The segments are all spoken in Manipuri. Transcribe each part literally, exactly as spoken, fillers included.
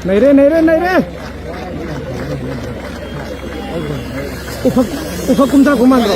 ꯅꯩꯔꯦ, ꯅꯩꯔꯦ, ꯅꯩꯔꯦ꯫ ꯎꯐꯛ, ꯎꯐꯛ ꯀꯨꯝꯊꯔꯛꯄ ꯃꯥꯟꯗ꯭ꯔꯣ?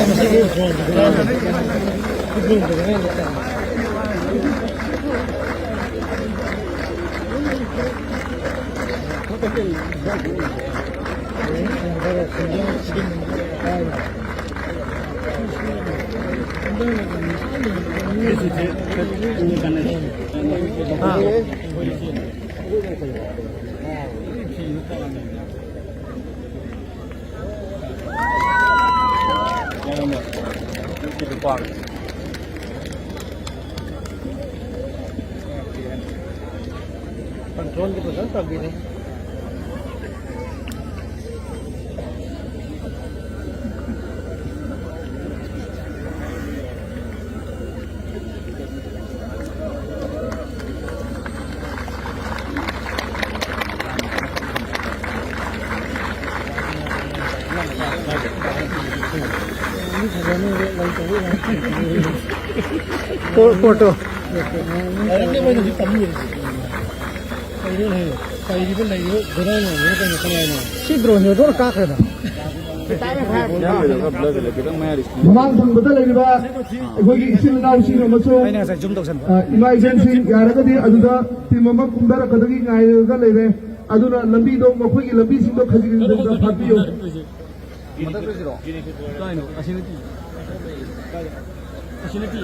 Control ꯗꯤ ꯐꯖꯅ ꯇꯧꯕꯤꯔꯦ꯫ ꯐꯣ-, ꯐꯣꯇꯣ꯫ ꯁꯤ ꯗ꯭ꯔꯣꯟꯁꯦ ꯑꯣꯟꯊꯣꯛꯅ ꯀꯥꯞꯈ꯭ꯔꯦꯗ꯫ ꯃꯃꯥꯡ ꯊꯪꯕꯗ ꯂꯩꯔꯤꯕ ꯑꯩꯈꯣꯏꯒꯤ ꯏꯆꯤꯜ ꯏꯅꯥꯎꯁꯤꯡ ꯑꯃꯁꯨꯡ, ꯑꯩꯅ ꯉꯁꯥꯏ ꯖꯨꯝ ꯇꯧꯁꯟꯕ꯫ ꯑ, ꯏꯃꯥ ꯏꯕꯦꯟꯁꯤꯡ ꯌꯥꯔꯒꯗꯤ ꯑꯗꯨꯗ ꯇꯤꯝ ꯑꯃ ꯀꯨꯝꯊꯔꯛꯀꯗꯒꯤ ꯉꯥꯏꯔꯒ ꯂꯩꯔꯦ꯫ ꯑꯗꯨꯅ ꯂꯝꯕꯤꯗꯣ, ꯃꯈꯣꯏꯒꯤ ꯂꯝꯕꯤꯁꯤꯡꯗꯣ ꯈꯖꯤꯛ ꯈꯖꯤꯛꯇ ꯐꯥꯠꯄꯤꯌꯨ꯫ ꯃꯊꯛꯇ ꯁꯤꯔꯣ? ꯀꯥꯏꯅꯣ? ꯑꯁꯤ ꯅꯠꯇꯦ꯫ ꯑꯁꯤ ꯅꯠꯇꯦ꯫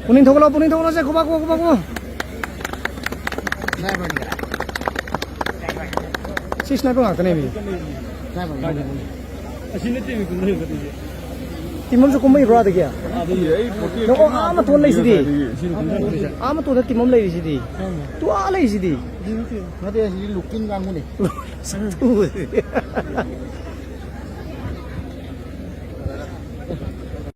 ꯄꯨꯛꯅꯤꯡ ꯊꯧꯒꯠꯂꯣ, ꯄꯨꯛꯅꯤꯡ ꯊꯧꯒꯠꯂꯣ, ꯁꯦ, ꯈꯨꯕꯥꯛ ꯈꯨ, ꯈꯨꯕꯥꯛ ꯈꯨ꯫ ꯁꯤ ꯁ꯭ꯅꯥꯏꯄꯔ ꯉꯥꯛꯇꯅꯦ, ꯃꯤ꯫ ꯁ꯭ꯅꯥꯏꯄꯔ ꯉꯥꯛꯇꯅꯦ꯫ ꯑꯁꯤ ꯅꯠꯇꯦ, ꯃꯤ ꯀꯨꯝꯊꯔꯛꯀꯗꯣꯏꯁꯦ꯫ ꯇꯤꯝ ꯑꯃꯁꯨ ꯀꯨꯝꯃꯛꯏꯕ꯭ꯔꯣ ꯑꯗꯒꯤ? ꯑꯗꯒꯤ ꯑꯩ ꯄꯣꯠꯇꯤ ꯅꯪ, ꯑꯣ, ꯑꯥ ꯃꯇꯣꯟ ꯂꯩꯁꯤꯗꯤ꯫ ꯁꯤꯅ ꯀꯨꯝꯊꯔꯛꯇꯣꯏꯁꯦ꯫ ꯑꯥ ꯃꯇꯣꯟꯗ ꯇꯤꯝ ꯑꯃ ꯂꯩꯔꯤꯁꯤꯗꯤ꯫ ꯇꯨ ꯑꯥ ꯂꯩꯁꯤꯗꯤ꯫ ꯅꯠꯇꯦ, ꯑꯁꯤꯗꯤ ꯂꯨꯀꯤꯟ ꯀꯥꯡꯕꯨꯅꯦ꯫ ꯁꯛꯇꯨ꯫